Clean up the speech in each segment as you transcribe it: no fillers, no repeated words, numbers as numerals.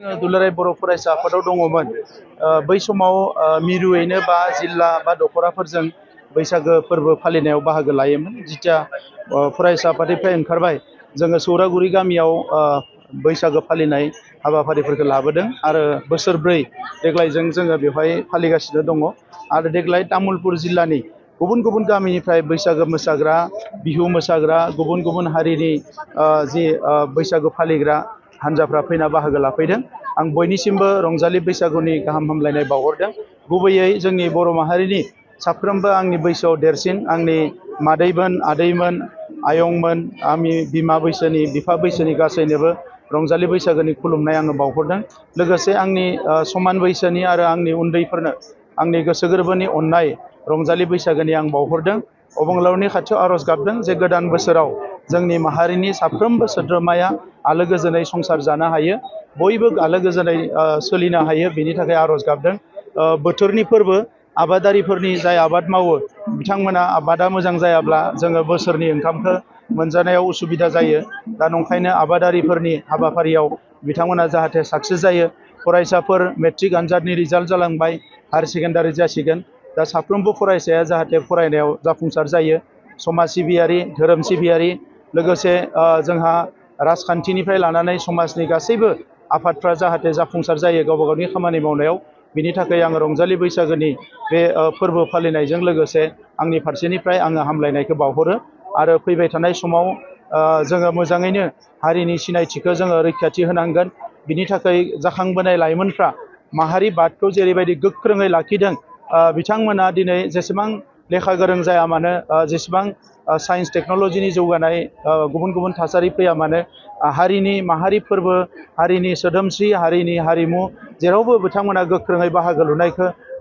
दुलाराय बर' फरायसा आफादाव दङमोन। बै समाव मिरुयैनो बा जिल्ला बा दखराफोरजों बैसागो फोरबो फालिनायाव बाहागो लायोमोन। जिथिया फरायसा आफादनिफ्राय ओंखारबाय जोङो सौरागुरि गामियाव बैसागो फालिनाय हाबाफारिफोरखौ लाबोदों आरो बोसोरब्रै देग्लायजों जोङो बेवहाय फालिगासिनो दङ। आरो देग्लाय तामुलपुर जिल्लानि गुबुन गुबुन गामिनिफ्राय बैसागो मोसाग्रा, बिहु मोसाग्रा, गुबुन गुबुन हारिनि बैसागो फालिग्रा हान्जाफ्रा फैना बाहागो लाफैदों। आं बयनिसिमबो रंजालि बैसागुनि गाहाम हामलायनाय बावहरदों। गुबैयै जोंनि बर' माहारिनि साफ्रोमबो आंनि बैसोआव देरसिन आंनि मादैमोन, आदैमोन, आयंमोन, आंनि बिमा बैसोनि, बिफा बैसोनि गासैनोबो रंजालि बैसागोनि खुलुमनाय आङो बावहरदों। लोगोसे आंनि समान बैसोनि आरो आंनि उन्दैफोरनो आंनि गोसो गोरबोनि अननाय रंजालि बैसागोनि आं बावहरदों। अबंलावरिनि खाथियाव आर'ज गाबदों जे गोदान बोसोराव जोंनि माहारिनि साफ्रोमबो सोद्रोमाया आलो गोजोनै संसार जानो हायो, बयबो आलो गोजोनै सोलिनो हायो, बेनि थाखाय आर'ज गाबदों। बोथोरनि फोरबो आबादारिफोरनि जाय आबाद मावो बिथांमोना आबादा मोजां जायाब्ला जोङो बोसोरनि ओंखामखौ मोनजानायाव उसुबिदा जायो। दा नंखायनो आबादारिफोरनि हाबाफारियाव बिथांमोना जाहाथे साक्सेस जायो। फरायसाफोर मेट्रिक आनजादनि रिजाल्ट जालांबाय, हायार सेकेन्डारि जासिगोन। दा साफ्रोमबो फरायसाया जाहाथे फरायनायाव जाफुंसार जायो। समाज सिबियारि, धोरोम सिबियारि, लोगोसे जोंहा राजखान्थिनिफ्राय लानानै समाजनि गासैबो आफादफ्रा जाहाथे जाफुंसार जायो गावबा गावनि खामानि मावनायाव। बिनि थाखाय आङो रंजालि बैसागोनि बे फोरबो फालिनायजों लोगोसे आंनि फारसेनिफ्राय आङो हामलायनायखौ बावहरो। आरो फैबाय थानाय समाव जोङो मोजाङैनो हारिनि सिनायथिखौ जोङो रैखाथि होनांगोन। बिनि थाखाय जाखांबोनाय लाइमोनफ्रा माहारि बादखौ जेरैबायदि गोख्रोङै लाखिदों, बिथांमोना दिनै जेसेबां लेखा गोरों जाया मानो, जेसेबां साइन्स टेक्न'लजिनि जौगानाय गुबुन गुबुन थासारि फैया मानो, हारिनि माहारि फोरबो, हारिनि सोदोमस्रि, हारिनि हारिमु जेरावबो बिथांमोना गोख्रोङै बाहागो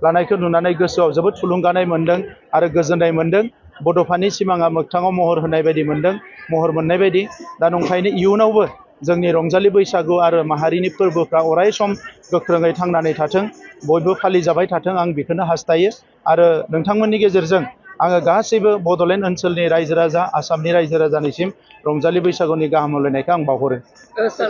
लानायखौ नुनानै गोसोआव जोबोद थुलुंगानाय मोनदों आरो गोजोननाय मोनदों। बड'फानि सिमाङा मोगथाङाव महर होनाय बायदि मोनदों, महर मोननाय बायदि। दा नंखायनो इयुनावबो जोंनि रंजालि बैसागु आरो माहारिनि फोरबोफ्रा अराय सम गोख्रोङै थांनानै थाथों, बयबो फालिजाबाय थाथों, आं बेखौनो हास्थायो। आरो नोंथांमोननि गेजेरजों आङो गासैबो बड'लेण्ड ओनसोलनि रायजो राजा, आसामनि रायजो राजानिसिम रंजालि बैसागुनि गाहाम हामलायनायखौ आं बावहरो।